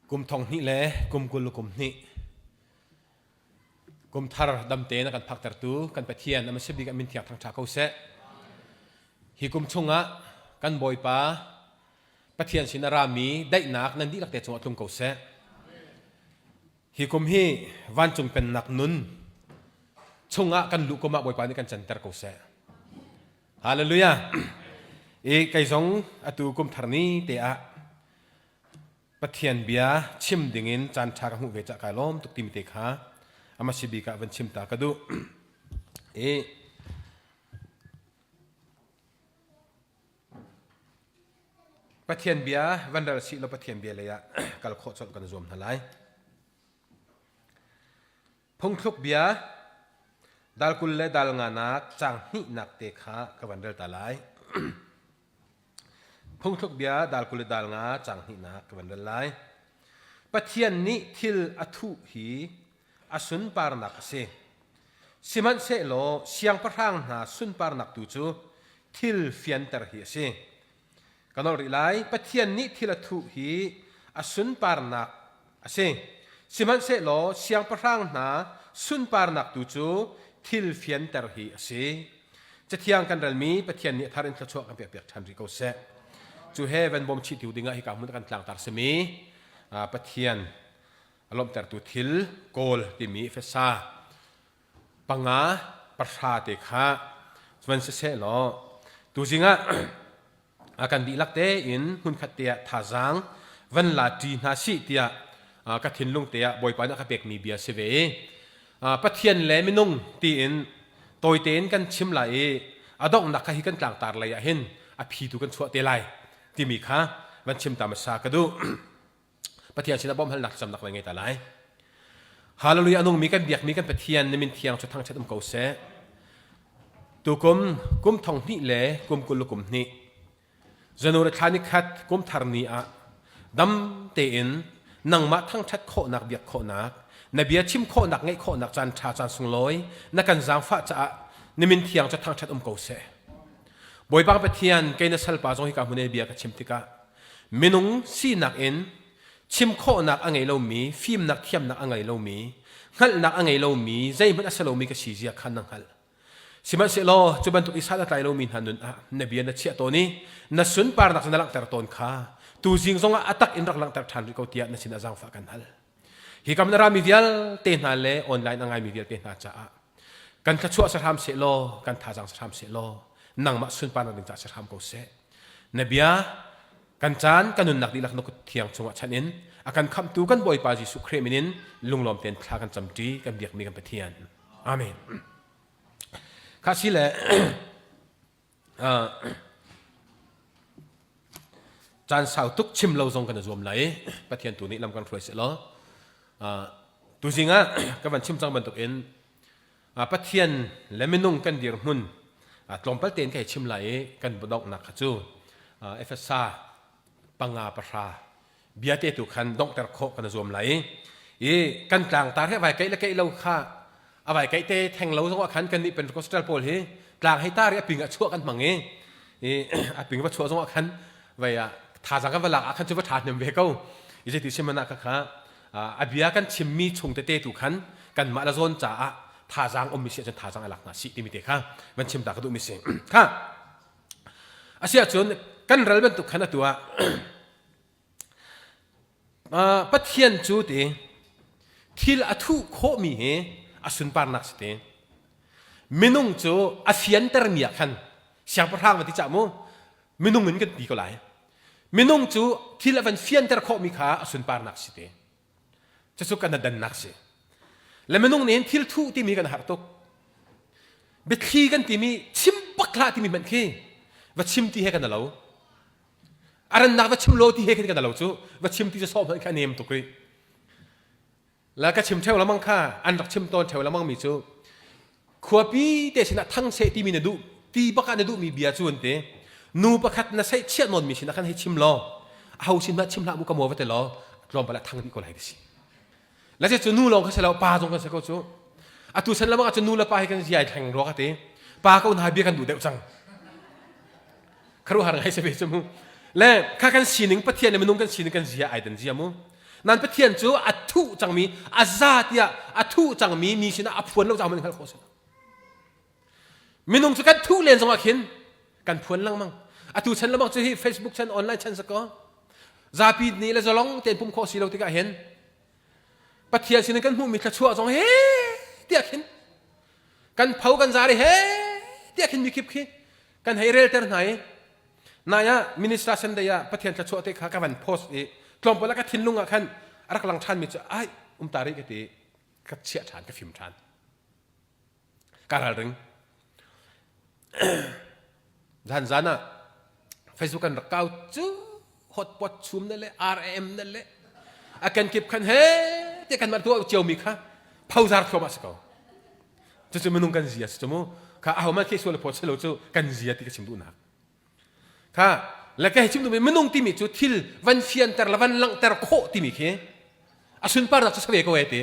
Kum thong hnih le kum 20 kum hnih kum thar damte na kan phaktertu kan Pathian a si bik a min thiang thangṭha ko seh. Hi kum chungah kan Bawipa Pathian sin a rami daihnak nan dihlak te cungah tlung ko seh. Hi kum hi vancung pennak nun chungah kan luh kum ah Bawipa nih kan canter ko seh. Hallelujah. I kei zong atu kum thar ni te ah Pathian bia chim dingin caan ṭha ka hmuh ve cah kai lawm tuk timi te kha ama si bik ah van chim ta ka duh. I Pathian bia van ral sih law Pathian bia lei ah kal khawh colh kan zuam hna lai. Phungthluk bia dal 20 le dal nganak caang hnihnak te kha ka van rel ta lai. Phungthluk bia dal 20 le dal nga caang hnihnak ka van rel lai. Pathian nih thil a thuh hi a sunparnak a si. Sihmanhsehlaw siangpahrang hna sunparnak tu cu thil fianter hi a si. Ka nolh rih lai. Pathian nih thil a thuh hi a sunparnak a si. Sihmanhsehlaw siangpahrang hna sunparnak tu cu thil fianter hi a si. Cathiang kan relmi Pathian nih a thar in thluachuah kan pekpiak ṭhan rih ko seh. Cu he van bawm chih tiu dingah hika hmun kan tlangtar simi Pathian a lawmhtertu thil kawl timi Efesa panga pahra te kha van siseh law tuzing ah a kan dihlak tein hmunkhat te ah thazaang van la ṭi hna sih tiah ka thinlung te ah Bawipa nih a ka pekmi bia si ve i Pathian le minung tiin tawi tein kan chim lai i a donghnak kha hi kan tlangtar lei ah hin a phi tu kan chuah te lai timi kha van chim ta hmasa ka duh. Pathian sinah bawmhhalnak thlacamnak vai ngei ta lai. Hallelujah anung mi kan biakmi kan Pathian na min thiang cu thangṭhat um ko seh. Tukum kum thong hnih le kum 20 le kum hnih January thla ni khat kum thar ni ah dam tein nangmah thangṭhat khawhnak biak khawhnak na bia chim khawhnak ngeih khawhnak caan ṭha caan sunglawi na kan zaangfah caah na min thiang cu thangṭhat um ko seh. Bawipa Pathian kei na salpa zong hika hmun i bia ka chim tikah minung sinak in chim khawhnak a ngei lomi fimnak thiamnak a ngei lomi hngalhnak a ngei lomi zeihmanh a si lomi ka si zia kha na hngalh sihmanhsehlaw cu bantuk i san a tlai lomi hna nun ah na bia na chiah tawn i na sunparnak cu na langhter tawn kha tuzing zongah a tak in rak langhter ṭhan rih ko tiah na sinah zaangfah kan hal hi kam na rami vialte hna le online a ngaimi vialte hna caah kan thluachuah sahram seh law kan thazaang sahram seh law nangmah sunparnak ding caah sahram ko seh Na bia kan caan kan nunnak dihlak na kut thiang chungah chanh in a kan khamhtu kan Bawipa Jesuh Khrih min in lunglawm tein thla kan camṭi kan biakmi kan Pathian. Amen. Kha si le caan sau tuk chim lo zong kan i zuam lai Pathian tu nih lam kan hruai seh law tuzing ah ka van chim cang bantuk in Pathian le minung kan dirhmun tlawmpal tein ka hei chim lai i kan donghnak kha cu Efesa panga pahra bia te tu khan donghter khawh kan zuam lai i kan tlangtar he vai keih le keih lo kha a vai keih te theng lo zong ah khan kan nih Pentecostal pawl hi tlang hei tar i a ping ah chuah kan hmang i i a ping va chuah zong ah khan vai ah thazang kan va lak ah khan cu va tha hnem ve ko i zeiti simana kha kha a bia kan chimmi chung tete tu khan kanmah la zawn caah thazaang ummi si ahcun thazaang a lak hna si timi te kha van chim ta ka duhmi si kha asi ahcun kan ral bantuk khan atu ah Pathian cu ti thil a thuh khawhmi hi a sunparnak si ti minung cu a fiantermi ah khan siangpahrang va ti cah mu minung in kan ti ko lai Minung cu thil a van fianter khawhmi kha a sunparnak si te. Cucu kan dannak si. Le minung nih thil thuh timi kan har tuk. Biathli kan timi chim bak hlah timi hmanh khi va chim ti he kan lo. A rannak va chim lo ti he khin kan lo cu va chim ti cu sawh hmanh khi a nem tuk rih. La ka chim theo lamang kha an rak chim tawn theo lamang mi cu khuapi te sinah thang seh timi na duh ti bak ah na duhmi bia cu an ti nu pakhat na seih chiah nawn mi sinah khan hei chim law a ho sin hmah chim hlah mu ka maw va te law tlawmpal ah thang dih ko lai ti si la cu nu lawng kha si lo pa zong kan si ko cu atu san lamang ah cun nu le pa hi kan ziai thleng rua ka ti pa ko hna bia kan duh deuh cang kharu har ngai se ve cu mu le kha kan sining pathian le minung kan sining kan zia ai dan zia mu. Nan Pathian cu a thuh cangmi, a za tiah a thuh cangmi mi sinah a phuan lo caah man hngalh khawh a si. Minung cu kan thuh len zongah khin kan phuan lengmang. Atu chan lengmang cu hi Facebook chan, online chan sakaw. Zapi nih le zalong tein pum khawh si lo tikah hin Pathian sinin kan hmuhmi thluachuah zong he tiah khin kan pho kan zari he tiah khin mikip khi kan hei relter hna i nai ah minister Sunday ah Pathian thluachuah te kha ka van post i tlawmpal ah ka thinlung ah khan a rak lang ṭhanmi cu ai um ta rih ka ti ka chiah ṭhan ka fim ṭhan ka ralring zan zan ah Facebook kan rak kau cu hotpot chum na le RAM na le a kan kip khan he te kan mah tuah cio mi kha phozar thluam ah si ko cucu minung kan zia si cu mu kha aho man khi sual phawt si lo cu kan zia ti ka chim duhnak Kha le ka hei chim duhmi minung timi cu thil van fianter le van langhter khawh timi khi a sunparnak cu si ve ko e ti.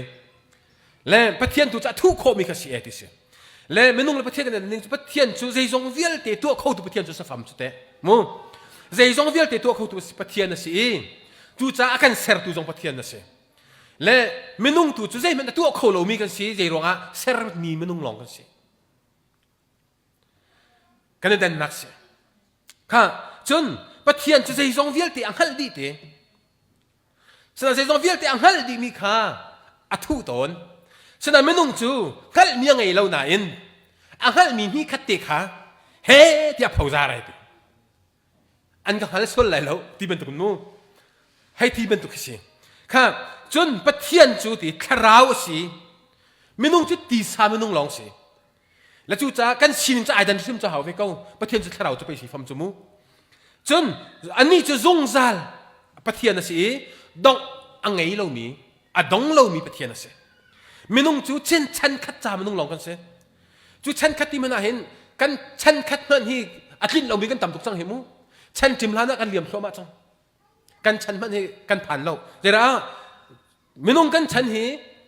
Le Pathian tu cu a thuh khawhmi kha si e ti si. Le minung le Pathian kan ning cu Pathian cu zeizong vialte tuah khotu Pathian cu safam cu teh. Mu. Zeizong vialte tuah khotu Pathian a si i cucaah a kan sertu zong Pathian a si. Le minung tu cu zeihmanh a tuah kho lomi kan si zei ruangah sermi minung lawng kan si. Kan i dannak si. Kha cun Pathian cu zeizong vialte a hngalh dih te. Sinain zeizong vialte a hngalh dihmi kha a thuh tawn. Sinain minung cu hngalhmi a ngei lo nain a hngalhmi hni khat te kha he tiah phozar ai ti. An ka hngal sual lai lo ti bantuk mu. Hei ti bantuk khi si. Kha cun Pathian cu ti thlarau a si. Minung cu tisa minung lawng si. Le cucaah kan sining cu ai dan hrim cu hau ve ko. Pathian cu thlarau cu pei si fam cu mu. Cun anih cu zungzal Pathian a si i dongh a ngei lomi, a dong lomi Pathian a si. Minung cu chin chan khat ca minung lawng kan si. Cu chan khat ti hmanh ah hin kan chan khat hmanh hi a tlinh lomi kan tam tuk cang hi mu. Chan ṭim hlan ah kan liam thluahmah cang. Kan chan hmanh hi kan phan lo. Zeirah Minung kan chan hi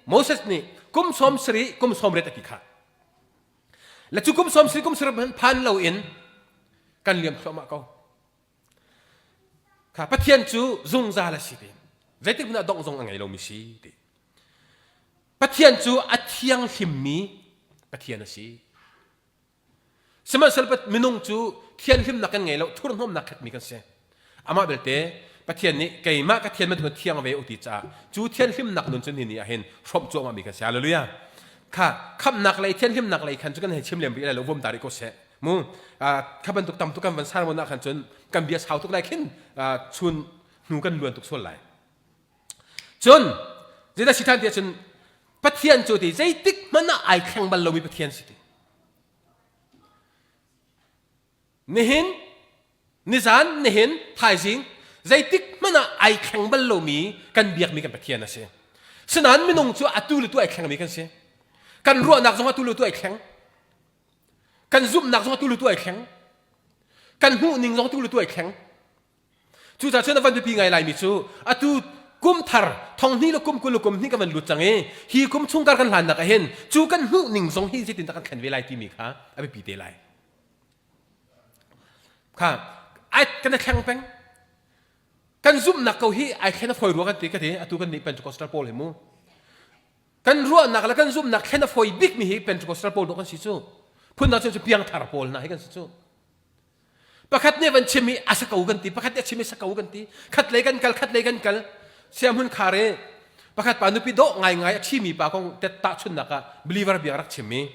Moses nih kum sawm sarih kum sawm riat a ti kha. Le cu kum sawm sarih kum sarih hmanh phan loin kan liam thluahmah ko. Kha Pathian cu zungzal a si ti. Zeitik hmanh ah dongh zong a ngei lomi si ti. Pathian cu a thianghlimmi Pathian a si. Sihmanhsehlaw minung cu thianhlimnak kan ngei lo, thurhnawmnak khatmi kan si. Amah belte Pathian nih keimah ka thian bantuk thiang ve u ti caah cu thianhlimnak nun cu ni ni ah hin hrawmh cuahmah mi kan si. Hallelujah. Kha khamnak lei thianhlimnak lei khan cu kan hei chim lem rih lai lo vom ta rih ko seh. Mu kha bantuk tam tuk kan van sermon ah khan cun kan bia sau tuk lai khin chun hnu kan luan tuk sual lai. Cun zeidah si than ti ahcun Pathian cu ti zeitik hmanh ah ai thleng bal lomi Pathian si ti. Nihin, nizan, nihin, thaizing, zeitik hmanh ah ai thleng bal lomi kan biakmi kan Pathian a si. Sinain minung cu atu le tu ai thlengmi kan si. Kan ruahnak zong atu le tu ai thleng. Kan zumhnak zong atu le tu ai thleng. Kan hmuhning zong atu le tu ai thleng. Cucaah cun a van biapi ngai laimi cu atu kum thar thonghnih le kum 20 le kum hnih kan van lut cang i hi kum chungkar kan hlannak ah hin cu kan hmuh ning zong hi zeitindah kan thlen ve lai timi kha a biapi te lai. Kha ai kan i thleng peng. Kan zumhnak ko hi ai thlen a fawi rua kan ti ka ti atu kan nih Pentecostal pawl hi mu. Kan ruahnak le kan zumhnak thlen a fawi bikmi hi Pentecostal pawl dawh kan si cu. Phundang cun cu piangthar pawl hna hi kan si cu. Pakhat nih van chim i a sa ko kan ti, pakhat nih a chim i sa ko kan ti. Khat lei kan kal, khat lei kan kal. Siahmun khar i pakhat pa nupi dawh ngaingai a ṭhimi pa kong tet tahchunhnak ah believer bia rak chim i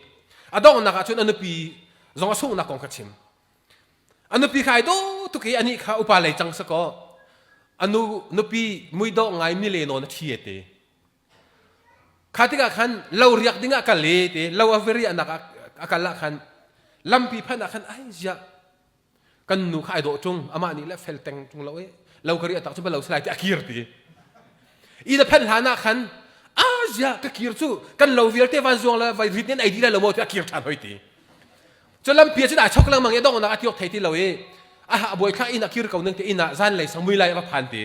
a donghnak ah cun a nupi zong a sunghnak kong kha chim. A nupi kha ai dawh tuk i anih kha upa lei cang sakaw a nu nupi mui dawh ngai mi le nawn a ṭhi te. Kha tikah khan lo riak ding ah kal i ti lo a va riahnak ah a kal ah khan lampi phanh ah khan ai ziah kan nu kha ai dawh ṭung amah nih le fel teng ṭung lo i lo ka riah tak cu lo si lai ti a kir ti inn a phanh hlan ah khan a ziah ka kir cu kan lo vialte van zuang le vai rit nin ai di lai lo maw ti a kir ṭhan hoi ti cu lampi ah cun ai chok lengmang i a donghnak a tiok thei ti lo i a ha buai thla inn a kir ko ning ti inn ah zan lei sang mui lai a va phan ti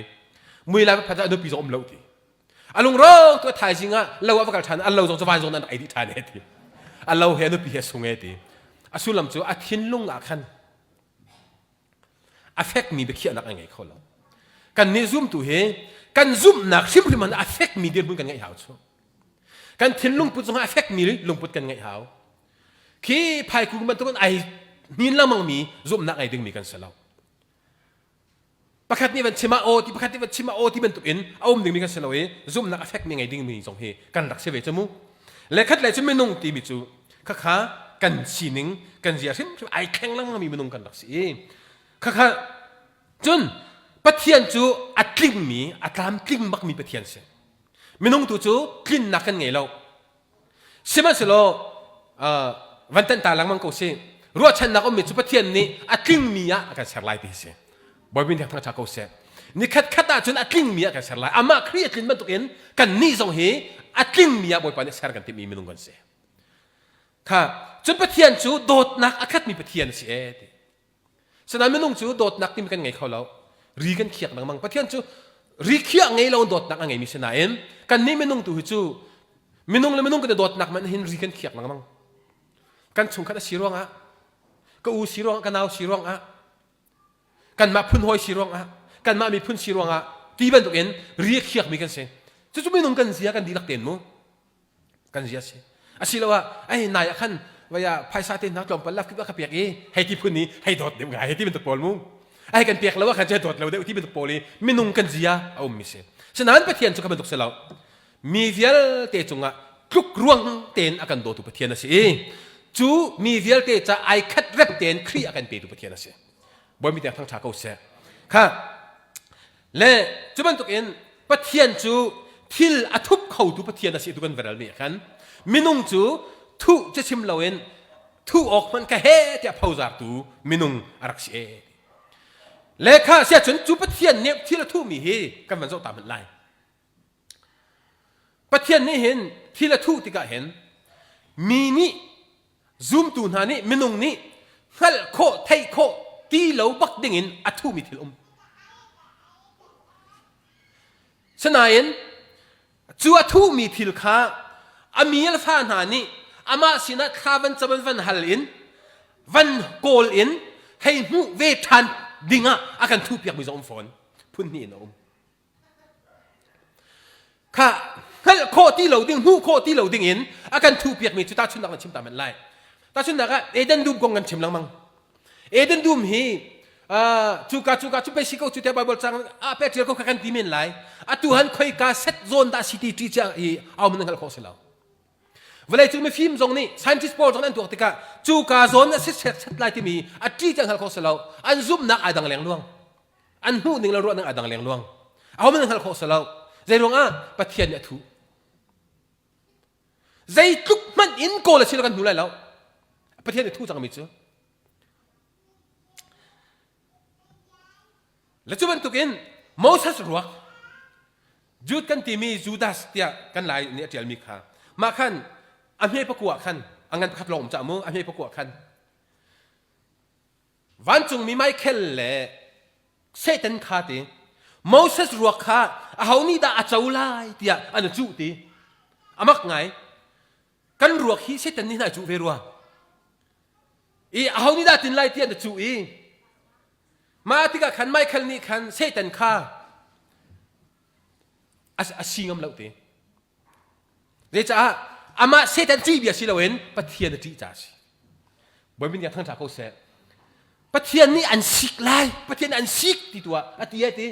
mui lai va phan a nupi zong um lo ti A lungro tu a thaizing ah lo ah va kal ṭhan a lo zong cu van zong nan ei dih ṭhan he ti. A lo he a nupi he sung he ti. A sullam cu a thinlung ah khan a fekmi biakhiahnak a ngei kho lo. Kan nih zumtu hi Kan zumhnak hrimhrim ah a fekmi dirhmun kan ngeih hau cu. Kan thinlung put zongah a fekmi lungput kan ngeih hau. Khi phaikung bantukin ai hnin lengmangmi zumhnak ngei dingmi kan si lo. Pakhat nih van chim ah aw ti pakhat nih van chim ah aw ti bantuk in a um dingmi kan si lo i zumhnak a fekmi ngei dingmi zong hi kan rak si ve cu mu. Le khat le cu minung timi cu khakha kan sining kan zia hrimhrim ai thleng lengmangmi minung kan rak si i khakha cun Pathian cu a tlingmi a tlamtling bakmi Pathian si. Minung tu cu tlinnak kan ngei lo. Sihmanhsehlaw van tanh ta lengmang ko sih. Ruahchannak ummi cu Pathian nih a tlingmi ah a kan ser lai ti hi si. Bawipa nih thangṭha ko seh. Nikhat khat ahcun a tlingmi ah kan ser lai. Amah Khrih a tlin bantukin kannih zong hi a tlingmi ah Bawipa nih ser kan timhmi minung kan si. Kha cun Pathian cu dawtnak a khatmi Pathian a si ee ti. Sinain minung cu dawtnak timi kan ngei kho lo. Ri kan khiak lengmang. Pathian cu ri khiah ngei lo dawtnak a ngeimi si nain kannih minung tu hi cu minung le minung kan i dawtnak man hin ri kan khiak lengmang. Kan chungkhat a si ruangah, ka u si ruangah, ka nau si ruangah, kanmah phun hawi si ruangah, kanmah miphun si ruangah ti bantukin ri a khiakmi kan si. Cucu minung kan zia kan dihlak ten mu. Kan zia si. Asiloah ai nai ah khan vaya phaisa te hna tlawmpal lak ka pek i hei ti phun i hei dawt deuh ngai hei ti bantuk pawl mu. Ai kan pek lo ah khan cu dawt lo deuh ti bantuk pawl i minung kan zia a ummi si. Sinain Pathian cu kha bantuk si lo. Mi vialte cungah tluk ruang tein a kan dawtu Pathian a si i cu mi vialte ca ai khat rep tein Khrih a kan petu Pathian a si. Bawi mi tiang thangṭha ko seh. Kha Le cu bantukin Pathian cu thil a thup khotu Pathian a si tu kan veralmi ah khan minung cu thuh cu chim loin thuh awk hmanh ka he tiah phozartu minung a rak si e. Le kha siahcun cu Pathian nih thil a thuhmi hi kan van zoh ta hmanh lai. Pathian nih hin thil a thuh tikah hin mi nih zumtu hna nih minung nih hngalh khawh theih khawh ti lo bak dingin a thuhmi thil um. Sinain cu a thuhmi thil kha a mi le fa hna nih amah sinah thla van cam in van hal in van kawl in hei hmuh ve ṭhan dingah a kan thuhpiakmi zong um fawn phun hnih in a um. Kha hngalh khawh ti lo ding, hmuh khawh ti lo ding in a kan thuhpiakmi cu tahchunhnak na chim ta men lai. Tahchunhnak ah Eden dum kong kan chim lengmang. Eden dum hi cuka cuka cu pei si ko cu tiah Bible cang a pe ṭial ko kha kan ti men lai. Atu han khoika set zawn dah si ti ṭi cia hi au man hngalh khawh si lo. Vawleicung mifim zong nih scientist pawl zong an tuak tikah cuka zawn a si set set lai timi a ṭi tiang hngalh khawh si lo. An zumhnak ai dang lengluang. An hmuh ning le ruah ning aa dang lengluang. Ahohmanh hngalh khawh si lo. Zei ruangah Pathian nih a thuh. Zeitluk hmanh in kawl a si lo kan hmu lai lo. Pathian nih thu cangmi cu. Le cu bantukin Moses ruak Jude kan timi Judas tiah kan lai nih a ṭialmi kha mah khan a hme pakua khan a ngan pakhat lawng um cah mu a hme pakua khan Vancungmi Michael le Satan kha ti Moses ruak kha aho nih dah a co lai tiah an i cuh ti amak ngai kan ruak hi Satan nih hna cuh ve rua i aho nih dah tin lai tiah an i cuh i mah tikah khan Michael nih khan Satan kha a si ngam lo ti Zeicah amah Satan ṭih bia si loin Pathian a ṭih caah a si. Bawipa nih thangṭha ko seh. Pathian nih an sik lai, Pathian nih an sik ti tu ah a ti ai ti.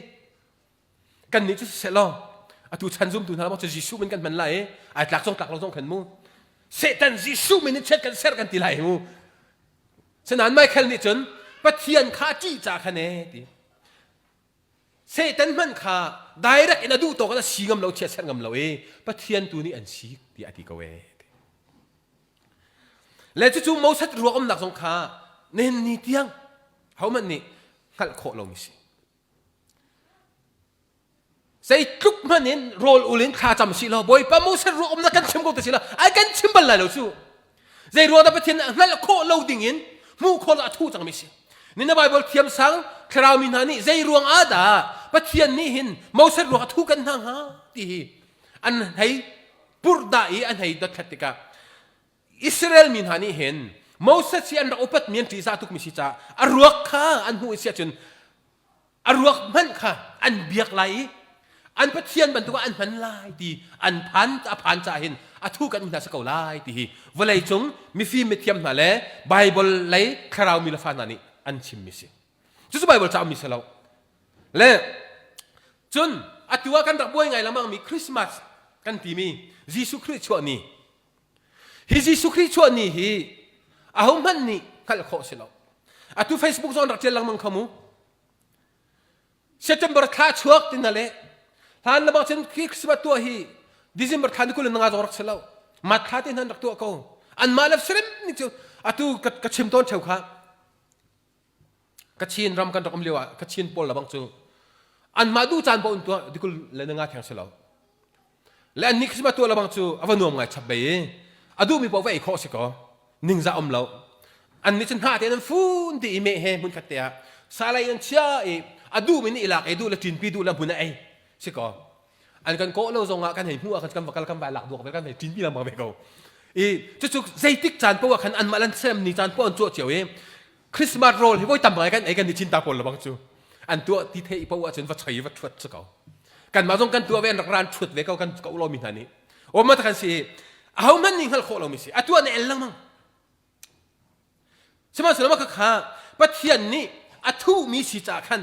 Kan nih cu siseh law atu chan zumtu hna cu Jesuh min kan hman lai i ai tlak zong tlak lo zong khan mu. Satan Jesuh min in chiat kan ser kan ti lai mu. Sinain Michael nih cun Pathian kha a ṭih caah khan ee ti. Satan hmanh kha direct in a duh tawk in a si ngam lo chia ser ngam lo i Pathian tu nih an si tiah a ti ko ee. Le cucu Moses ruak umnak zong kha nihin ni tiang hohmanh nih hngalh khawh lomi si. Zeitluk hmanh in rawl ul in thla cam si law Bawipa Moses ruak umnak kan chim ko te si law ai kan chim bal lai lo cu. Zei ruang dah Pathian nih hngalh khawh lo ding in hmuh khawh lo a thu cangmi si. Nina Bible thiamsang thlarau mi hna nih zei ruang ah dah Pathian nih hin Moses ruang a thu kan hna hnga ti hi an hei purhdah i an hei dothlat tikah Israel mi hna nih hin Moses hi an rak upat mi an ṭihzah tukmi si caah a ruak kha an hmuh i si ahcun a ruak hmanh kha an biak lai i An pathian bantuk ah an hman lai ti an phan a phan caah hin a thu kan hna si ko lai ti hi vawlei cung mifim mithiam hna le Bible lei thlarau mi le fa hna nih an chimmi si. Cucu Bible ca ummi si lo. Le cun atu ah kan rak buai ngai lengmang mi Christmas kan timi Jesuh Khrih chuah ni Hi Jesuh Khrih chuah ni hi ahohmanh nih hngalh khawh si lo. Atu Facebook zong rak ṭial lengmang kho mu. September thla chuak ti na le hlan lebang cun Christmas tuah hi December thla ni 20 nga zong rak si lo. Mat thla te hnan rak tuah ko. Anmah le sirim ni cu atu ka chim tawn theu kha. Kachin ram kan rak um lio ah Kachin pawl lebang cu anmah duh caan paoh in tuah dikul le na nga theng si lo. Le an nih Christmas tuah lebang cu a va nuam ngai chap bei i a duhmi paoh va ei khawh si ko. Ningzah um lo. An nih cun hna te an fun ti i meh he hmun khat te ah salai an chia i a duhmi nih i lak ei duh le ṭinpi duh le hmun a ei si ko. An kan kawh lo zong ah kan hei hmuh ah kan va kal kan vai lak duak ve kan hei ṭinpi lengmang ve ko. I cucu zeitik caan paoh ah khan anmah lan sem ni caan paoh an cuah cio i Christmas rawl hi voi tam ngai kan ei kan ni chin ta pawl lebang cu an tuah ti thei paoh ahcun va choi va thuat si ko kanmah zong kan tuah ve an rak ran thuat ve ko kan ko lomi hna nih oma ta kan si aho hmanh nih hngalh khawh lomi si atu ah na el lengmang sihmanhsehlaw mah kha Pathian nih a thuhmi si caah khan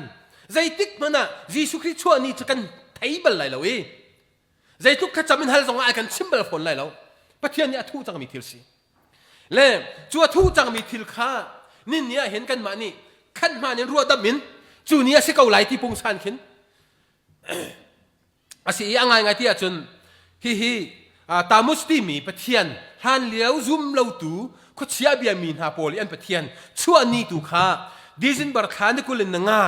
zeitik hmanh ah Jesuh Khrih chuah ni cu kan thei bal lai lo i zeitluk thlacam in hal zong ah ai kan chim bal fawn lai lo Pathian nih a thuh cangmi thil si Le cu a thu cangmi thil kha nin ni ah hin kanmah nih khan hmaan in ruahdamh in cu ni a si ko lai ti pungsan khin a si i a ngaingai ti ahcun hihi Tamus timi pathian hlanlio zum lotu khuachia biami hna pawl i an pathian chuah ni tu kha December thla ni 20 in nga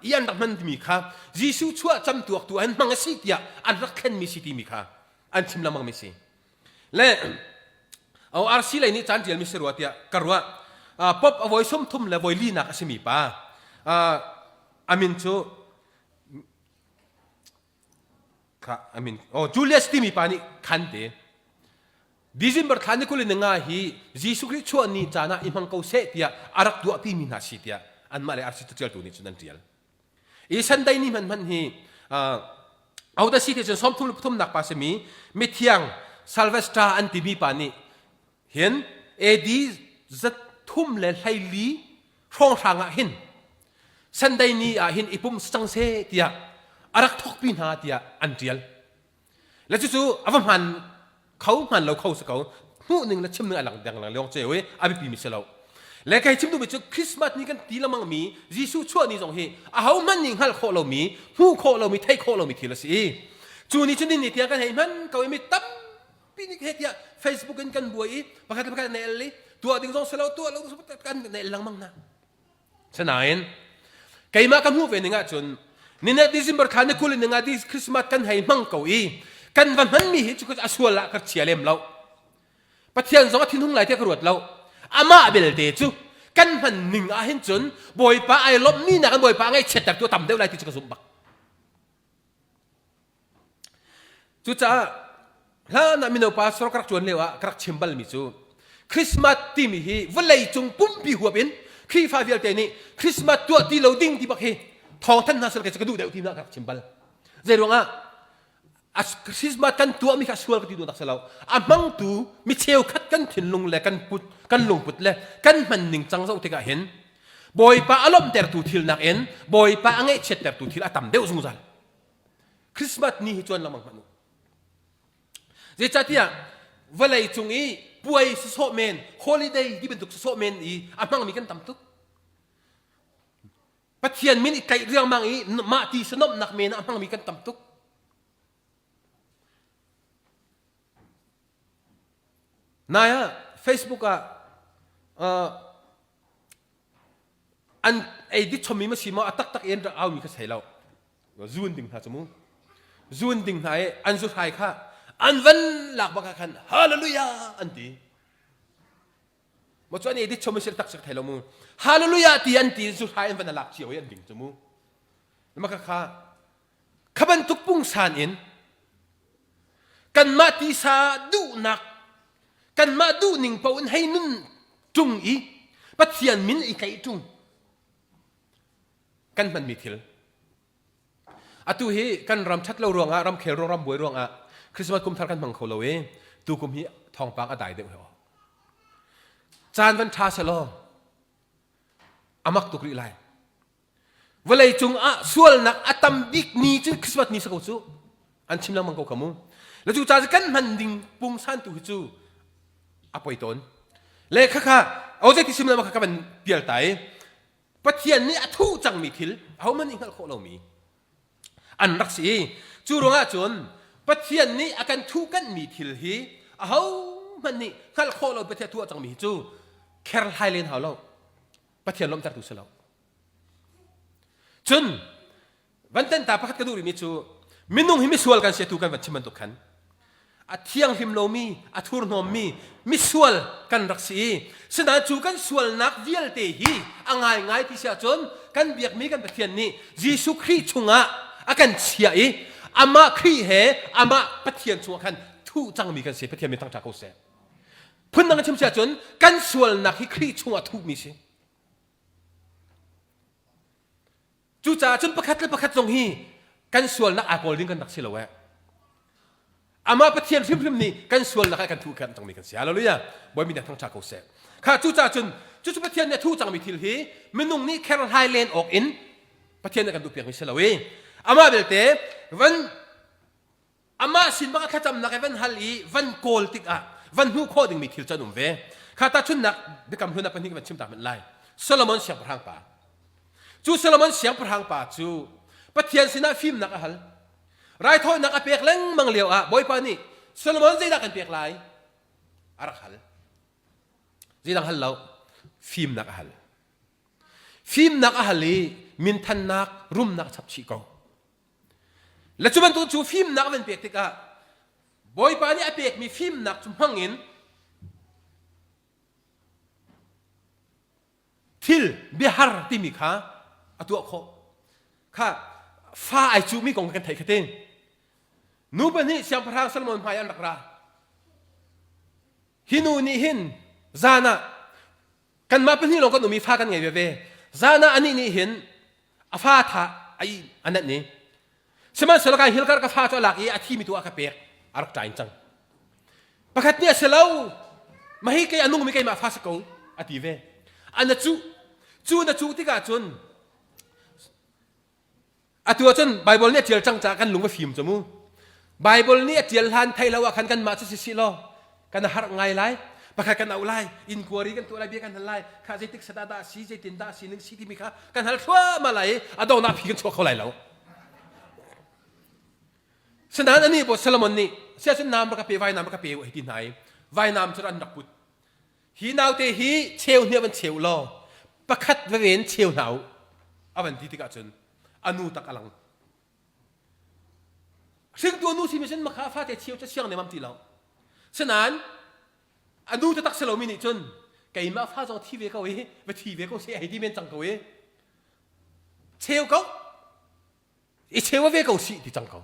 i an rak hman timi kha Jesuh chuah camtuaktu an hmang a si tiah an rak thlenmi si timi kha an chim lengmang mi si. Le ORC lei nih caan ṭialmi si rua tiah ka ruah. Pop a voi 30 le voi linak a simi pa a min cu kha a min oh Julius timi pa nih khan te December thla ni 20 in nga hi Jesuh Khrih chuah ni caan ah i hmang ko seh tiah a rak tuahpi mi hna si tiah anmah le RC catialtu nih cun an ṭial. I Sunday ni hmanh hmanh hi ahodah si ti cun 33 le pathumnak pa simi mithiang Sylvester an timi pa nih hin AD zathum le hleili hrawnghrang ah hin Sunday ni ah hin i pum cang seh tiah a rak thawkpi hna tiah an ṭial. Le cucu a va hmaan kho hmaan lo kho si ko hmuh ning le chim ning a lang deng lang leong ceu i a biapi mi si lo le kei chim duhmi cu Christmas ni kan ti lengmang mi Jesuh chuah ni zong hi aho hmanh nih hngalh khawh lomi hmuh khawh lomi theih khawh lomi thil a si i cu ni cu ni ni tiang kan hei hman ko i mi tampi nih he tiah Facebook in kan buai i pakhat le pakhat na el i tuah ding zong si lo tuah lo kan na el lengmang na Sinain keimah ka hmuh ve ning ahcun ninet December thla ni 20 in nga di Christmas kan hei hmang ko i kan va hmanmi hi cu a sual ah ka chia lem lo. Pathian zong a thinhung lai tiah ka ruat lo. Amah belte cu kan hman ning ah hin cun Bawipa ai lawmhmi nakin Bawipa a ngaihchiatter tu a tam deuh lai ti cu ka zumh bak. Cucaah hlan ah mino pastor ka rak ṭuan lio ah ka rak chim balmi cu Christmas timi hi vawleicung pumpi huap in Khrihfa vialte nih Christmas tuah ti lo ding ti bak hi thawngthanh hna sel kei cu ka duh deuh ti ka rak chim bal. Zei ruangah Christmas kan tuahmi kha sual ka ti duhnak si lo. A hmangtu mi cheukhat kan thinlung le kan put kan lungput le kan hman ning cang zoh tikah hin Bawipa a lawmhtertu thil nakin Bawipa a ngaihchiattertu thil a tam deuh zungzal. Christmas ni hi cuan lengmang hmanh u. Zeicahtiah vawlei cung i puai sawsawh men, holiday ti bantuk sawsawh men i a hmangmi kan tam tuk. Pathian min i tlaih riangmang i mah ti sanomhnak men ah a hmangmi kan tam tuk. Nai ah Facebook ah uh, an ei dit chommi ma si maw a taktak in rak aumi kha sei lo zun ding hna cu mu zun ding hna i an zu hrai kha an van lak bak ah khan hallelujah an ti ma cu an edit chom si tak sak thai lo mu hallelujah ti an ti zu hrai an van lak cio i an ding cu mu ma kha kha kha bantuk pungsan in kanmah tisa duhnak kanmah duhning paoh in hei nun ṭung i Pathian min i tlaih ṭung kan hmanmi thil. Atu hi kan ram ṭhat lo ruangah ramkhel ruang ram buai ruangah Christmas kum thar kan hmang kho lo i tukum hi thawngpang a dai deuh he Caan van ṭha selaw a mak tuk rih lai. Vawlei cung ah sualnak a tam bik ni cu Christmas ni si ko cu. An chim lengmang ko kha mu. Le cu ca kan hman ding pungsan tu hi cu a poi tawn. Le khakha o zei ti sim lama kha ka van pial ta i Pathian nih a thuh cangmi thil ahohmanh nih hngalh khawh lomi an rak si i cu ruangah cun Pathian nih a kan thuhkanhmi thil hi ahohmanh nih hngalh khawh lo Pathian tuah cangmi hi cu kherhlai len hau lo Pathian lawmhtertu si lo. Cun van tenta pakhat ka duh rihmi cu minung hi misual kan si tu kan van chim bantuk khan a thianghlim lomi a thurhnawmmi misual kan rak si i sinain cu kan sualnak vialte hi a ngaingai ti si ahcun kan biakmi kan Pathian nih Jesuh Khrih chungah a kan chiah i amah Khrih he amah Pathian chungah khan thuh cangmi kan si Pathian min thangṭha ko seh phundang in chim si ahcun kan sualnak hi Khrih chungah thuhmi si Cucaah cun pakhat le pakhat zong hi kan sualnak aa kawl ding kan rak si lo eh. Amah Pathian hrimhrim nih kan sualnak ah kan thuh khan cangmi kan si. Hallelujah. Bawi mi thangṭha ko seh. Kha cucaah cun cucu Pathian nih a thuh cangmi thil hi minung nih kherhlai len awk in Pathian nih kan duhpiakmi si lo i amah belte van Amah sin bak a thlacamnak i van hal i van kawl tikah van hmuh khawh dingmi thil cu an um ve. Kha tahchunhnak biakam hlun ah pahnih van chim ta hmanh lai. Solomon siangpahrang pa. Cu Solomon siangpahrang pa cu Pathian sinah fimnak a hal. Raithawinak a pek lengmang lio ah Bawipa nih Solomon zeidah kan pek lai? A rak hal. Zeidang hal lo. Fimnak a hal. Fimnak a hal i minthannak, rumnak a chap chih ko. Le cu bantuk cu fimnak a van pek tikah Bawipa nih a pekmi fimnak cu hmang in thil biahar timi kha a tuah khawh. Kha fa ai cuhmi kong kan theih kha te. Nu pahnih siangpahrang Solomon hmai an rak ra. Hi nu nih hin zan ah kanmah pahnih lawng kan um i fa kan ngei veve. Zan ah anih nih hin a fa tha ai a nat ni sihmanhsehlaw kai hilkar ka fa cu a lak i a thimi tu a ka pek a rak ṭain cang pakhat nih a si lo mahi kei a nungmi keimah fa si ko a ti ve a na cuh cu na cuh tikah cun Atu ahcun Baibal nih a ṭial cang caah kan lung a fim cu mu. Baibal nih a ṭial hlan thei lo ah khan kanmah cu si sih law kan harh ngai lai. Pakhat kan auh lai, inquiry kan tuah lai, bia kan hal lai. Kha zeitik sadah dah si, zeitin dah si ning si timi kha kan hal thluahmah lai i a donghnak phi kan chuak kho lai lo. Sinain anih bawi Solomon nih siahcun naam rak ka pe, vainam rak ka pe u hei ti hna i vainam cu an rak put. Hi naute hi cheu hnih van cheu law pakhat veve in cheu hna u a van ti tikah cun a nu tak a lang. Hringtu a nu simi cun makha fate cheu cu siang nemam ti lo. Sinain a nu taktak si lomi nih cun keimah fa zong thi ve ko i va thi ve ko seh hei ti men cang ko i cheu ko i cheu ve ko sih ti cang ko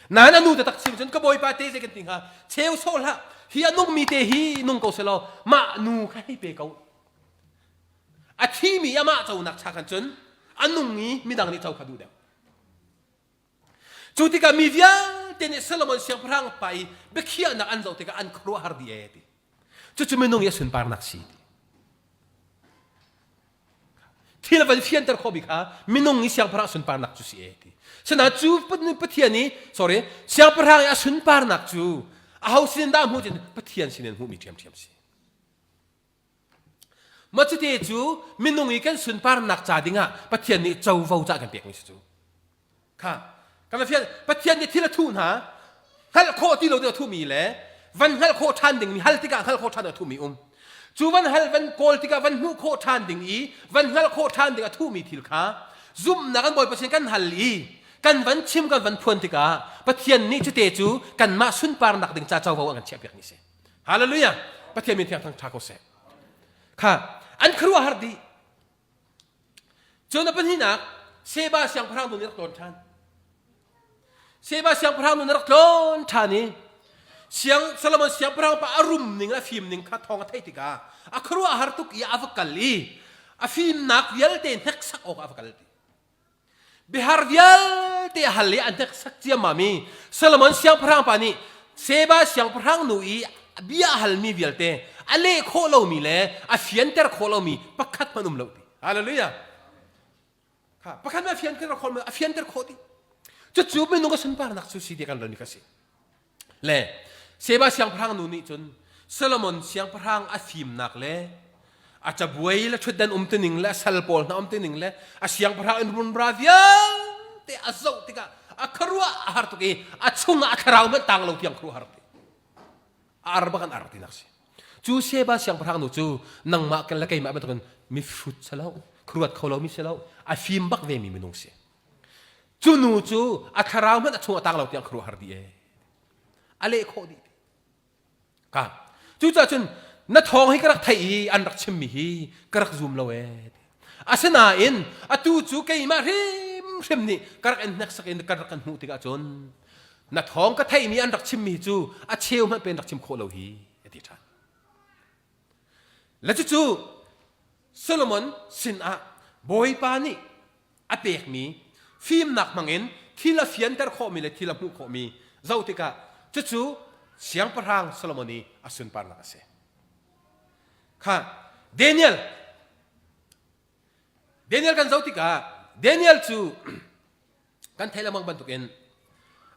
nain a nu taktak sim cun ka bawipa te zei kan ti hnga cheu sawh hlah hi a nungmi te hi nung ko selaw mah nu kha hei pe ko a thimi amah conak cha khan cun a nung i midang nih co kha duh deuh cu tikah mi vialte nih Solomon siangpahrang pa i biakhiahnak an zoh tikah an khuaruahhar dih ee ti cucu minung i a sunparnak si ti Thil a van fianter khawhmi kha minung i siangpahrang sunparnak cu si e ti. Sinain cu Pathian i sorry siangpahrang i a sunparnak cu aho sinin dah hmuh cun Pathian sinin hmuhmi ṭhiamṭhiam si. Mah cuti cu minung i kan sunparnak ca dingah Pathian nih covo ca kan pekmi si cu. Kha kan fian Pathian nih thil a thuh hna hngalh khawh ti lo ding a thuhmi le van hngalh khawh ṭhan dingmi hal tikah hngalh khawh ṭhan a thuhmi um cu van hal van kawl tikah van hmuh khawh ṭhan ding i van hngalh khawh ṭhan ding a thuhmi thil kha zumhnak kan Bawipa sin kan hal i kan van chim kan van phuan tikah Pathian nih cute cu kanmah sunparnak ding ca covo a kan chiahpiakmi si Hallelujah Pathian min thiang thang ṭha ko seh kha an khuaruahhar dih Cun a pahnihnak Sheba siangpahrang nu nih rak tlawn ṭhan. Sheba siangpahrang nu nih rak tlawn ṭhan i siang Solomon siangpahrang pa a rum ning a fim ning kha thawng a theih tikah a khuaruah a har tuk i a va kal i a fimnak vialte hneksak awkah a va kal ti. Bihar vialte a hal i an hneksak ciammam i Solomon siangpahrang pa nih Sheba siangpahrang nu i bia a halmi vialte a leh khawh lomi le a fianter khawh lomi pakhat hmanh um lo ti. Hallelujah. Kha pakhat hmanh a fianter khawh a fianter khawh ti. Cucu minung a sunparnak cu si ti kan rel mi kha si. Le Sheba siangpahrang nu nih cun Solomon siangpahrang a fimnak le a cabuai le ṭhutdan umtuning le a sal pawl hna umtuning le a siangpahrang in runra vialte a zoh tikah a khuaruah a har tuk i a chungah a thlarau hmanh tang lo tiang khuaruah har ti a ar bak an ar tinak si cu Sheba siangpahrang nu cu nangmah le keimah bantukin mihrut si lo khuaruat kho lomi si lo a fim bak ve mi minung si Cu nu cu a thlarau hmanh a chung a tang lo tiang khuaruah har dih ee. A leh khawh dih. Ka. Cucaah cun na thawng hi ka rak theih i an rak chimmi hi ka rak zum lo ee. Asinain atu cu keimah hrimhrim nih ka rak in hneksak in ka rak kan hmuh tikah cun na thawng ka theihmi an rak chimmi cu a cheu hmanh pen rak chim khawh lo hi a ti ṭhan. Le cucu Solomon sinah Bawipa nih a pekmi fimnak hmangin thil a fianter khawhmi le thil a hmuh khawhmi zoh tikah cucu siangpahrang Solomon i a sunparnak a si. Kha Daniel Daniel kan zoh tikah Daniel cu kan theih lengmang bantukin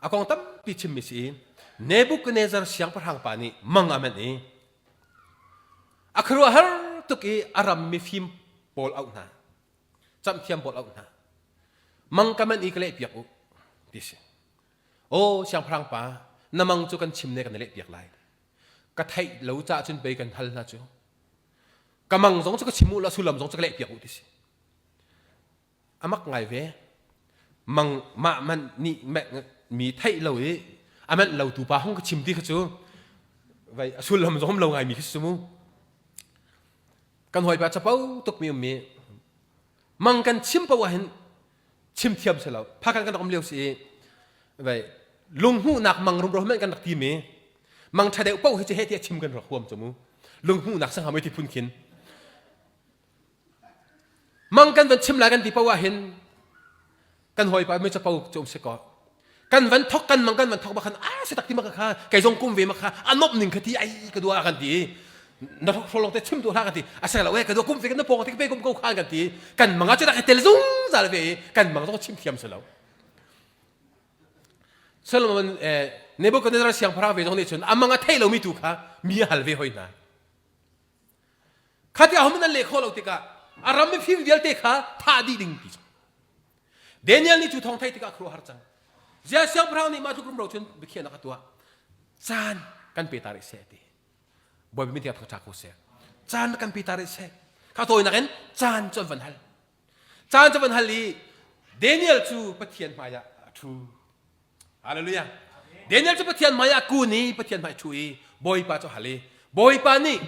a kong tampi chimmi si i Nebuchadnezzar siangpahrang pa nih mang a manh i a khuaruahhar tuk i a ram mifim pawl auh hna camhthiam pawl auh hna mang ka manh i ka leh piak u ti si aw siangpahrang pa na mang cu kan chim ne kan leh piak lai ka theih lo caah cun pei kan hal hna cu ka mang zong cu ka chim u la sullam zong cu ka leh piak u ti si a mak ngai ve mang mah man nih mi theih lo i a manh lo tu pa hung ka chim ti kha cu vai a sullam zong lo ngai mi khi si mu kan hawipa capo tuk mi ummi mang kan chim paoh ah hin chim thiam si lo phakan kan rak um lio si i vai lunghmuhnak mang rumro hmanh kan rak ti mi mang ṭha deuh paoh hi cu he tiah chim kan rak huam cu mu lunghmuhnak sangha mei ti phun khin Mang kan van chim lai kan ti paoh ah hin kan hawipa mi capo cu um si ko. Kan van thok kan mang kan van thok bak khan a si tak ti mak kha kei zong kum ve mak kha a nomh ning kha ti ai ka dua kan ti na hrolong te chim tu hlah kan ti a se lo e ka dua kum ve kan na pong te pe kum ko khan kan ti kan mang ah cu rak tel zungzal ve i kan mang zong chim thiam si lo. Solomon Nebuchadnezzar siangpahrang ve zong nih cun amang a thei lomi tu kha mi a hal ve hoi hna. Kha ti ahohmanh an leh khawh lo tikah a ram mifim vialte kha thah dih ding ti cu. Daniel nih cu thawng theih tikah khuaruahhar cang. Zia siangpahrang nih mah tluk rumro cun biakhiahnak a tuah. Caan kan pe ta rih seh ti. Bawipa min tiang thangṭha ko seh. Caan kan pe ta rih seh. Kha tawinak in caan cu an van hal. Caan cu van hal i Daniel cu Pathian hmaiah a ṭhu. Hallelujah. Daniel cu Pathian hmai ah kun i Pathian hmai ṭhu i Bawipa cu hal i Bawipa nih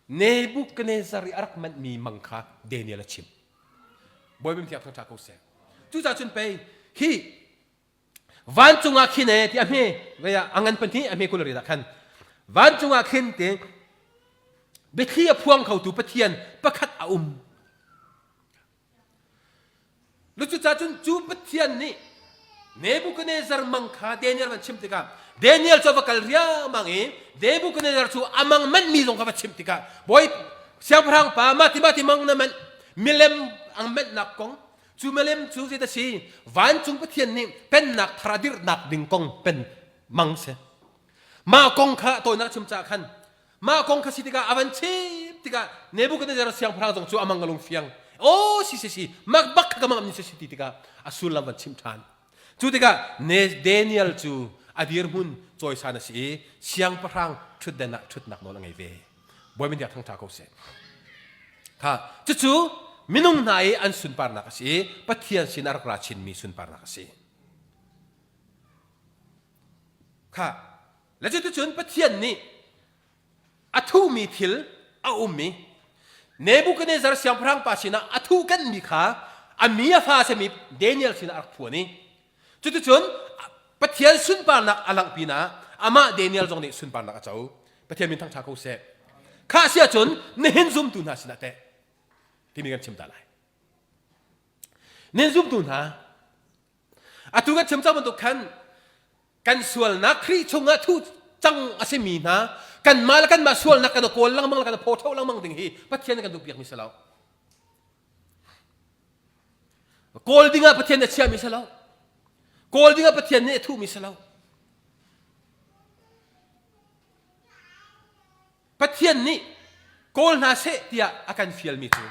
Nebuchadnezzar i a rak manhmi mang kha Daniel a chim. Bawipa thiang thangṭha ko seh. Cucaah cun pei hi vancung ah khin e ti a hme vei ah a ngan pahnih a hme kul ri ah khan vancung ah khin te biathli a phuang khotu Pathian pakhat a um. Cucaah cun cu Pathian nih Nebuchadnezzar mang kha Daniel van chimh tikah Daniel cu a va kal riangmang i Nebuchadnezzar cu a mang manhmi zong kha va chimh tikah bawi siangpahrang pa mah ti mah ti mang na manh milem ang manhnak kong cu milem cu zei si vancung Pathian nih pennak thar a dirhnak ding kong pen mang si mah kong kha tawinak chim caah khan Mah kong kha si tikah a van chim tikah Nebuchadnezzar siangpahrang zong cu a mang a lung fiang. Aw si si si mak bak kha ka mang ni si si ti tikah a sullam van chim ṭhan. Cu tikah Daniel cu a dirhmun cawisan a si i siangpahrang ṭhutden ah ṭhutnak nawl a ngei ve. Bawi min thangṭha ko seh. Kha cucu minung hna i an sunparnak a si i Pathian sin a rak ra chinmi sunparnak a si. Kha Le cuticun Pathian nih a thuhmi thil a um i Nebuchadnezzar siangpahrang pa sinah a thuhkanhmi kha a mi a fa a simi Daniel sinah a rak phuan i cuticun Pathian sunparnak a langh pinah amah Daniel zong nih sunparnak a co. Pathian min thangṭha ko seh. Kha si ahcun nihin zumtu hna sinah teh timi kan chim ta lai. Nin zumtu hna. Atu kan chim cang bantuk khan kan sualnak Khrih chungah thuh cang a simi hna kanmah le kanmah sualnak kan kawl lengmang le kan phaw ṭho lengmang ding hi Pathian nih kan duhpiakmi si lo. Kawl dingah Pathian nih a chiahmi si lo. Kawl dingah Pathian nih a thuhmi si lo. Pathian nih kawl hna seh tiah a kan fialmi cu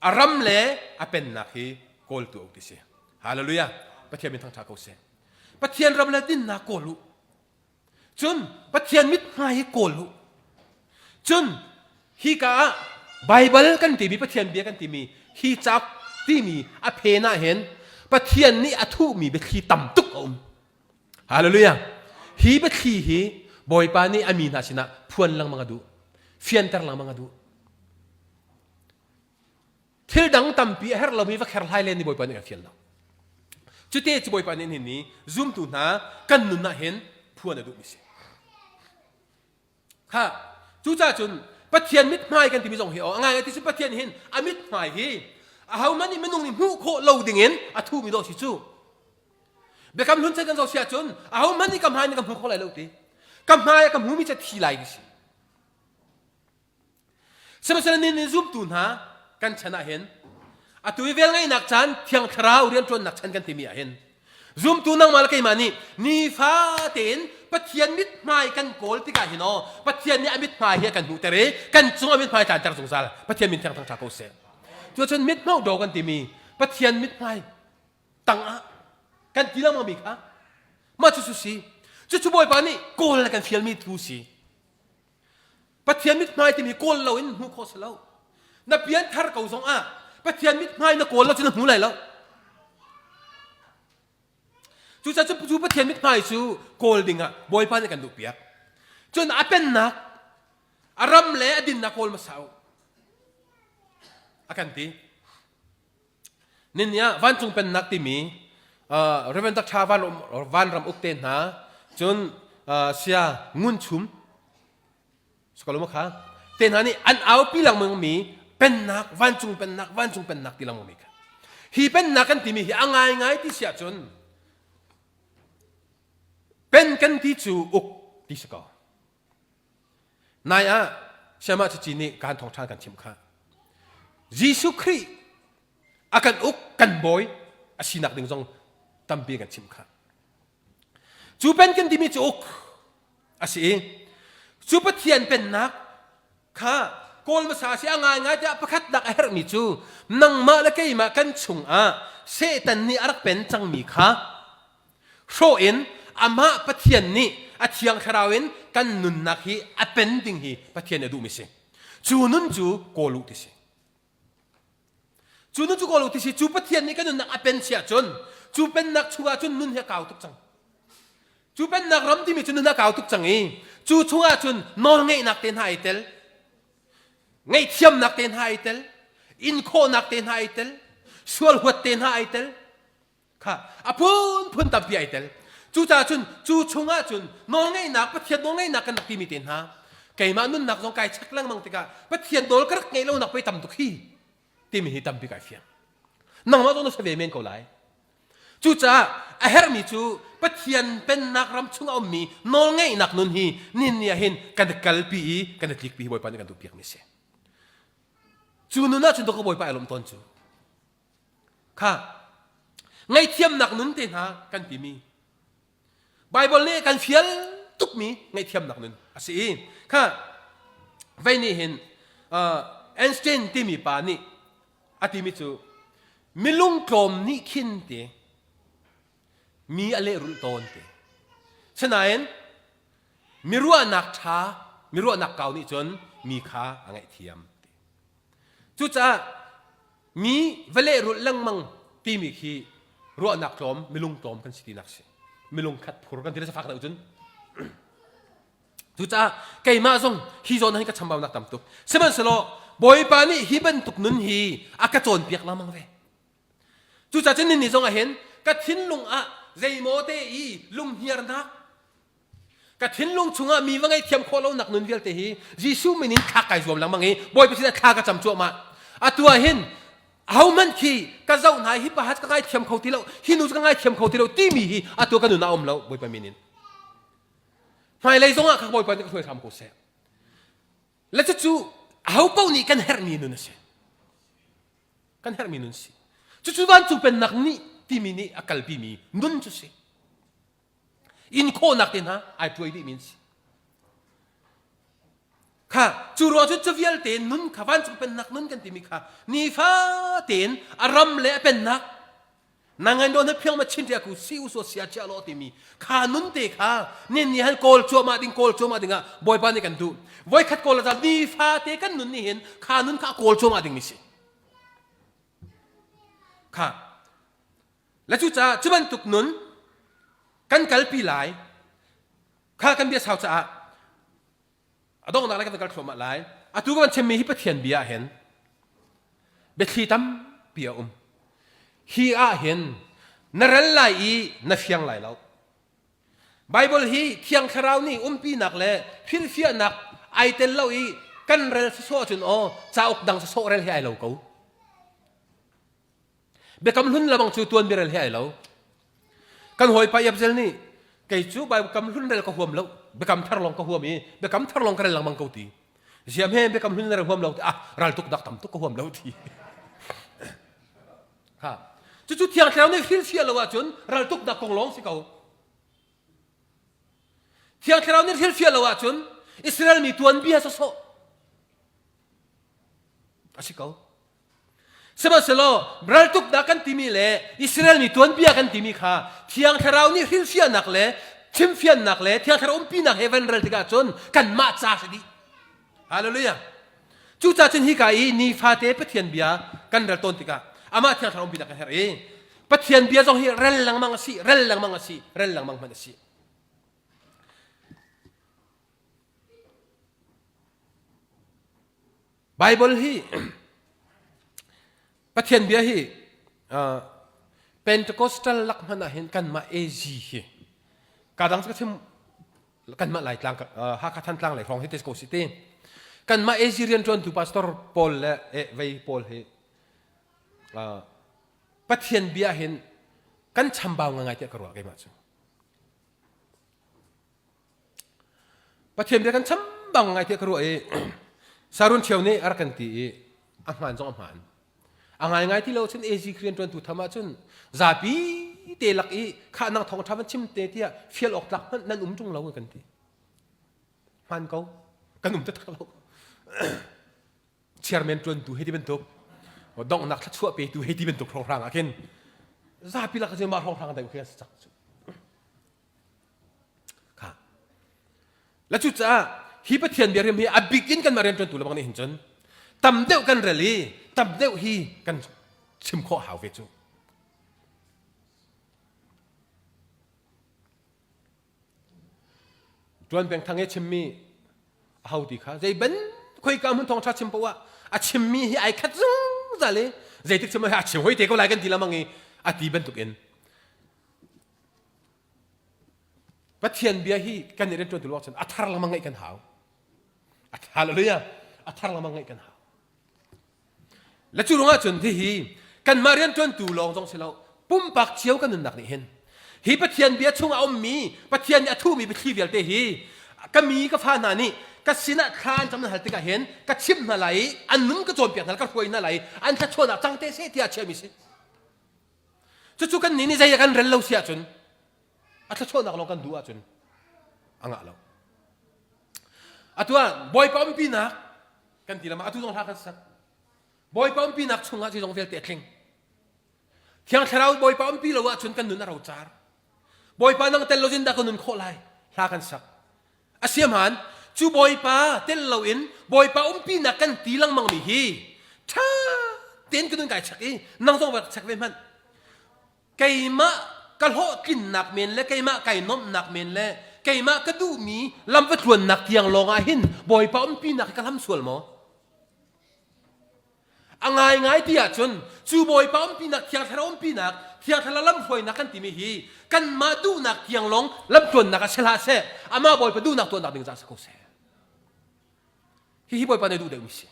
a ram le a pennak hi kawltu a ti si. Hallelujah. Pathian min thangṭha ko seh. Pathian ram le dinnak kawl u. Cun Pathian mithmai hi kawl u. Cun hika ah Baibal kan timi Pathian bia kan timi hi cauk timi a phen ah hin Pathian nih a thuhmi biathli tam tuk a um. Hallelujah. Hi biathli hi Bawipa nih a mi hna sinah phuan lengmang a duh. Fianter lengmang a duh. Thil dang tampi a herh lomi va kherhlai len ni Bawipa nih a fial lo. Cute cu Bawipa nih nihin ni zumtu hna kan nun ah hin phuan a duhmi si. Kha cucaah cun Pathian mithmai kan timi zong hi a ngai ti cu Pathian hin a mithmai hi ahohmanh nih minung nih hmuh khawh lo dingin a thumi dawh si cu. Biakam hlun chan kan zoh si ahcun ahohmanh nih ka hmai nih ka hmu kho lai lo ti. Ka hmai ah ka hmumi cu thi lai ti si. Sihmanhsehlaw ni zumtu hna kan chan ah hin atu i velngeihnak caan Thiang Thlarau rianṭuannak chan kan timi ah hin zumtu nangmah le keimah nih nifa tein Pathian mithmai kan kawl tikah hin aw Pathian nih a mithmai hi a kan hmuhter i kan cung a mithmai tlanter zungzal Pathian min thiang thangṭha ko seh. Cuacun mithmauh do kan timi Pathian mithmai tangah kan ti lengmang mi kha mah cu cu si cucu Bawipa nih kawl le kan fialmi tu si. Pathian mithmai timi kawl lo in hmuh khawh si lo. Na pian thar ko zong ah Pathian mithmai na kawl lo cu na hmu lai lo. Cucaah cu, cu Pathian mithmai cu kawl ding ah Bawipa nih kan duh piak. Cun a pennak, a ram le a dinnak kawl hmasa u. A kan ti. Nin ah vancung pennak timi uh, Reverend Dr. Van, Vanram uk te hna cun uh, sia ngun chum sakalum kha te hna nih an aupi lengmang mi pennak vancung pennak vancung pennak ti lengmang mi kha hi pennak kan timi hi a ngaingai ti siah cun pen kan ti cu uk ti si ko Nai ah Sayamah Cici nih kan thawngṭha kan chimh kha. Jesuh Khrih a kan uk kan bawi a sinak ding zong tampi kan chimh kha. Cu pen kan timi cu uk a si i cu Pathian pennak kha kawl hmasa si a ngaingai tiah pakhatnak a herhmi cu nangmah le keimah kan chungah Satan nih a rak pen cangmi kha hrawh in amah Pathian nih a thiang thlarau in kan nunnak hi a pen ding hi Pathian nih a duhmi si. Cu nun cu kawl u ti si. Cu nun cu kawl u ti si. Cu Pathian nih kan nunnak a pen si ahcun cu pennak chungah cun nun hi a kau tuk cang. Cu pennak ram timi cu nun a kau tuk cang i cu chungah cun nawlngeihnak te hna ai tel. Ngaihthiamnak te hna ai tel. Inkhawhnak te hna ai tel. Sual huat te hna ai tel. Kha a phunphun tampi ai tel. Cucaah cun cu chungah cun nawlngeihnak Pathian nawlngeihnak kan rak timi te hna keimah nunnak zong kai check lengmang tikah Pathian nawl ka rak ngeih lonak pei tam tuk hi timi hi tampi kai fiang. Nangmah zong na si ve men ko lai. Cucaah a herhmi cu Pathian pennak ram chung a ummi nawlngeihnak nun hi nin ni ah hin kan i kalpi i kan i tlikpi hi Bawipa nih kan duhpiakmi a si. Cu nun ah cun ka Bawipa ai lawm tawn cu. Kha ngaihthiamnak nun te hna kan timi Baibal nih kan fial tukmi ngaihthiamnak nun a si i kha vei nih hin uh, Einstein timi pa nih a timi cu milung tlawm nih khin ti mi a lehrulh tawn ti sinain miruahnak ṭha miruahnak kau nih cun mi kha a ngaihthiam ti Cucaah mi va lehrulh lengmang timi khi ruahnak tlawm, milung tlawm kan si tinak si. Milung khat phur kan ti le safak deuh cun. Cucaah keimah zong hi zawn hin ka chambaunak tam tuk. Sihmanhsehlaw Bawipa nih hi bantuk nun hi a ka cawnpiak lengmang ve. Cucaah cun nini zong ah hin ka thinlung ah zeimaw te i lunghniarnak Ka thinlung chungah mi va ngaihthiam khawh lonak nun vialte hi Jesuh min in thlak kai zuam lengmang i Bawipa sinah thla ka cam cuahmah. Atu ah hin Ahohmanh khi ka zoh hna hi pa ka ngaithiam kho ti lo, hi nu cu ka ngaithiam kho ti lo timi hi atu ka nun ah a um lo Bawipa min in. Hmailei zongah kha Bawipa nih ka hruai hram ko seh. Le cucu aho paoh nih kan herhmi nun a si. Kan herhmi nun si. Cucu vancung pennak nih timi nih a kalpimi nun cu si. In khawhnak te hna ai tuai dihmi an si. Kha cu ruang cun cu vialte nun kha vancung pennak nun kan timi kha nifa tein a ram le a pennak nangan do na phiang ma chin ria ku si u so sia chia lo timi kha nun te kha nin ni han kawl cuahmah ding kawl cuahmah ding ah bawipa nih kan duh voikhat kawl a nifa te kan nun ni hin kha nun kha kawl cuahmah ding mi si kha Le cucaah cu bantuk nun kan kalpi lai kha kan bia sau caah a donghnak lai kan kal thluahmah lai. Atu ka van chimmi hi Pathian bia ah hin biathli tampi a um. Hi ah hin na rel lai i na fiang lai lo. Bible hi Thiang Thlarau nih umpinak le hrilhfiahnak ai tel lo i kan rel sawsawh ahcun aw cauk dang sawsawh rel hi ai lo ko. Biakam hlun lebang cu tuan biarel he ai lo. Kan hawipa Iapzel nih kei cu biakam hlun rel ka huam lo, biakam thar lawng ka huam i biakam thar lawng ka rel lengmang ko ti. Ziam he biakam hlun rel huam lo ti ah ral tuk dak tam tuk ka huam lo ti. Ha. Cucu thiang thlarau nih hrilhfiah lo ahcun ral tuk dak kong lawng si ko. Thiang thlarau nih hrilhfiah lo ahcun Israel mi tuanbia sawsawh a si ko. Sihmanhsehlaw raltuknak kan timi le Israel mi tuanbia kan timi kha Thiang Thlarau nih hrilhfiahnak le chimfiannak le Thiang Thlarau umpinak he van rel tikah cun kanmah ca si dih. Hallelujah. Cucaah cun hika i nifate Pathian bia kan rel tawn tikah amah Thiang Thlarau umpinak kan herh i Pathian bia zong hi rel lengmang a si, rel lengmang a si, rel lengmang hmanh a si. Bible hi Pathian bia hi uh, Pentecostal lak hmanh ah hin kanmah AG hi kadang ka chim kanmah Laitlang uh, Hakha Thantlang lei hrawng hi te ko si ti kanmah AG rianṭuantu pastor pawl le eh, vei pawl hi uh, Pathian bia hin kan chambau ngai tiah ka ruah keimah cu Pathian bia kan cham bang ngai tiah ka ruah i Sarun Ṭhio nih a rak kan ti i a hmaan zong a hmaan. A ngaingai ti lo cun AG rian ṭuantu tham ahcun zapi te lak i khah nang thawngṭha van chim te tiah fial awk tlak hmanh nan um ṭung lo kan ti. Hmaan ko. Kan um taktak lo. Chairman ṭuantu hei ti bantuk donghnak thluachuah petu hei ti bantuk hrawnghrang ah khin zapi lak cun mah hrawnghrang deuh khi a si cang. Kha. La cucaah hi Pathian biarim hi a bik in kanmah rianṭuantu lebang nih hin cun tam deuh kan rel i tam deuh hi kan chim khawh hau ve cu. Ṭuan peng thang i chimmi a ho ti kha zei ban khoika hmun thawngṭha chim poah a chimmi hi ai khat zungzal i zeitik chim hi a chim hoi te ko lai kan ti lamang i a ti bantukin Pathian bia hi kan i rianṭuan tu luak cun a thar lengmang ngaih kan hau. Hallelujah. A thar lengmang ngaih kan hau. Le cu ruangah cun hihi kanmah rianṭuantu lawng zong si lo pumpak cio kan nunnak nih hin hi Pathian bia chung a ummi Pathian nih a thuhmi biathli vialte hi ka mi ka fa hna nih ka sinah thla an cam hal tikah hin ka chimh hna lai i an nun ka cawnpiak hna ka hruai hna lai an thluachuahnak cang te seh tiah chiahmi si. Cucu kan nih nih zei kan rel lo si ahcun a thluachuahnak lawng kan duh ahcun a ngah lo. Atu ah Bawipa umpinak kan ti lama atu zong hla kan sak. Bawipa umpinak chungah zeizong vialte a tling. Thiang Thlarau Bawipa umpi lo ahcun kan nun a rocar. Bawipa nang tel lo zindah ka nun khawh lai? Hla kan sak. A si hmaan, cu Bawipa tel loin Bawipa umpinak kan ti lengmang mi hi ṭha tein ka nun kai check i nang zong va check ve hmanh. Keimah ka hlawhtlinnak men le keimah kai nuamhnak men le keimah ka duhmi lam va tluannak tiang lawng ah hin Bawipa umpinak hi ka hlam sual maw? A ngaingai ti ahcun cu Bawipa umpinak Thiang Thlarau umpinak Thiang Thlarau lamhruainak kan timi hi kanmah duhnak tiang lawng lamtluannak ah si hlah seh amah Bawipa duhnak tuahnak ding caah si ko seh. Hihi Bawipa nih duh deuhmi si.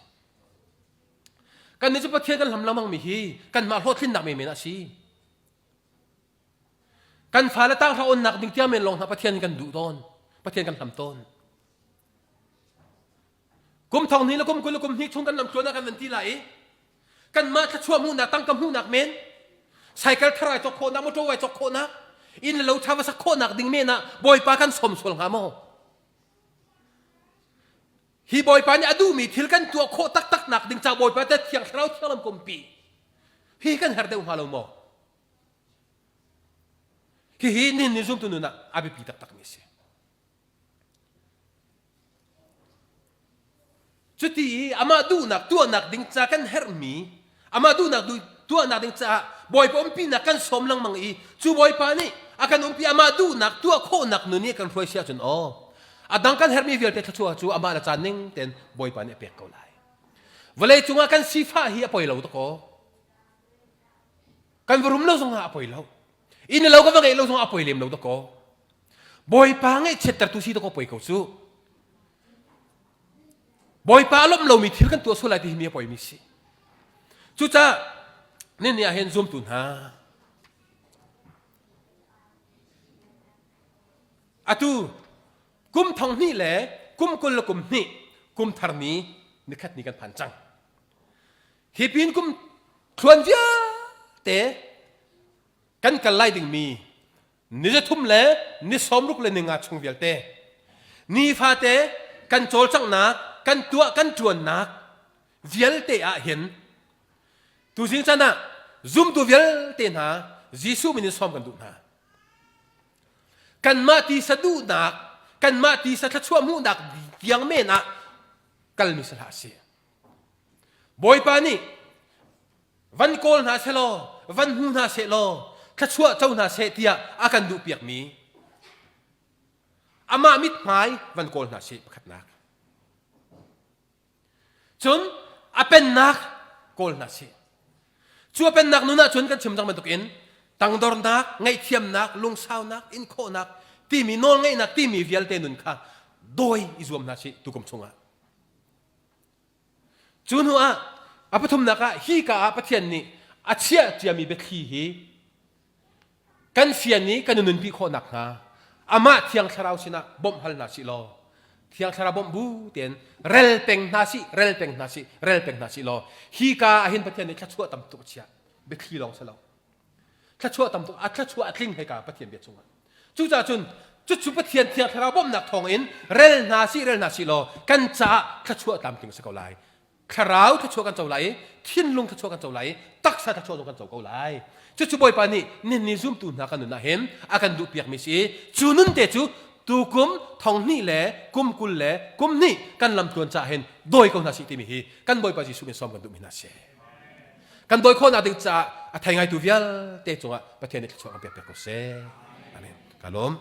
Kannih cu Pathian kan hlam lengmang mi hi kanmah hlawhtlinnak menmen a si. Kan fale tanghra onnak ding tiang men lawng hna Pathian kan duh tawn. Pathian kan hlam tawn. Kum thong hnih le kum 20 le kum hnih chung kan lamtluan ah kan van ti lai i kanmah thluachuah hmuhnak tangka hmuhnak men cycle thar ai cawk khawhnak motor ai cawk khawhnak inn le lo tha va sak khawhnak ding men ah Bawipa kan sawm sual hnga maw? Hi Bawipa nih a duhmi thil kan tuah khawh taktak nak ding ca Bawipa te Thiang Thlarau Thianglam kumpi hi kan herh deuh hnga lo maw? Hihi nihin ni zumtu nun ah a biapi taktakmi a si. Cuti i amah duhnak tuahnak ding ca kan herhmi, amah duhnak tuahnak ding caah Bawipa umpinak kan sawm lengmang i cu Bawipa nih a kan umpi amah duhnak tuah khawhnak nun i kan hruai si ahcun aw a dang kan herhmi vialte thluachuah cu amah le caan ning tein Bawipa nih a pek ko lai. Vawlei cungah kan sifah hi a poi lo dakaw. Kan va rum lo zongah a poi lo. Inn le lo ka va ngeih lo zongah a poi lem lo dakaw. Bawipa ngaihchiattertu si dakaw poi ko cu. Bawipa a lawmh lomi thil kan tuah sual lai ti hi mi a poimi si. Cucaah nini ah hin zumtu hna atu kum thong hnih le kum 20 le kum hnih kum thar ni nikhat ni kan phan cang. Hi pin kum thluan vialte kan kal lai dingmi ni zathum le ni sawmruk le ni nga chung vialte nifate kan cawlcanghnak kan tuah kan ṭuannak vialte ah hin tuzing chan ah zumtu vialte hna Jesuh min in sawm kan duh hna kanmah tisa duhnak kanmah tisa thluachuah hmuhnak tiang men ah kalmi si hlah sih Bawipa nih van kawl hna selaw van hmu hna sehlaw thluachuah co hna seh tiah a kan duhpiakmi amah mithmai van kawl hna sih pakhatnak cun a pennak kawl hna sih cu a pennak nun ahcun kan chim cang bantukin tangdornak ngaihthiamnak lungsaunak inkhawhnak timi nawlngeihnak timi vialte nun kha dawi i zuam hna sih tukum chungah Cu hnu ah a pathumnak ah hika ah Pathian nih a chiah ciami biathli hi kan fian i kan i nunpi khawh nakhnga amah Thiang Thlarau sinah bawmh hal hna sih law Thiang Thlarau bawmh bu tein rel peng hna sih rel peng hna sih rel peng hna sih law hika ah hin Pathian nih thluachuah tam tuk a chiah biathli lawng si lo thluachuah tam tuk a thluachuah a tling heka Pathian bia chungah cucaah cun cucu Pathian Thiang Thlarau bawmhnak thawngin rel hna sih rel hna sih law kan caah thluachuah tlamtling a si ko lai thlarau thluachuah kan co lai i thinlung thluachuah kan co lai i taksa thluachuah zong kan co ko lai cucu Bawipa nih ninni zumtu hna kan nun ah hin a kan duhpiakmi si i cu nun te cu tukum thong hnih le kum 20 le kum hnih kan lamtluan caah hin dawi ko hna sih timi hi kan Bawipa Jesuh min sawm kan duhmi hna si. Kan dawi khawhnak ding caah a thei ngaitu vialte cungah Pathian nih thluachuah kan pek piak ko seh. Amen. Ka lawm.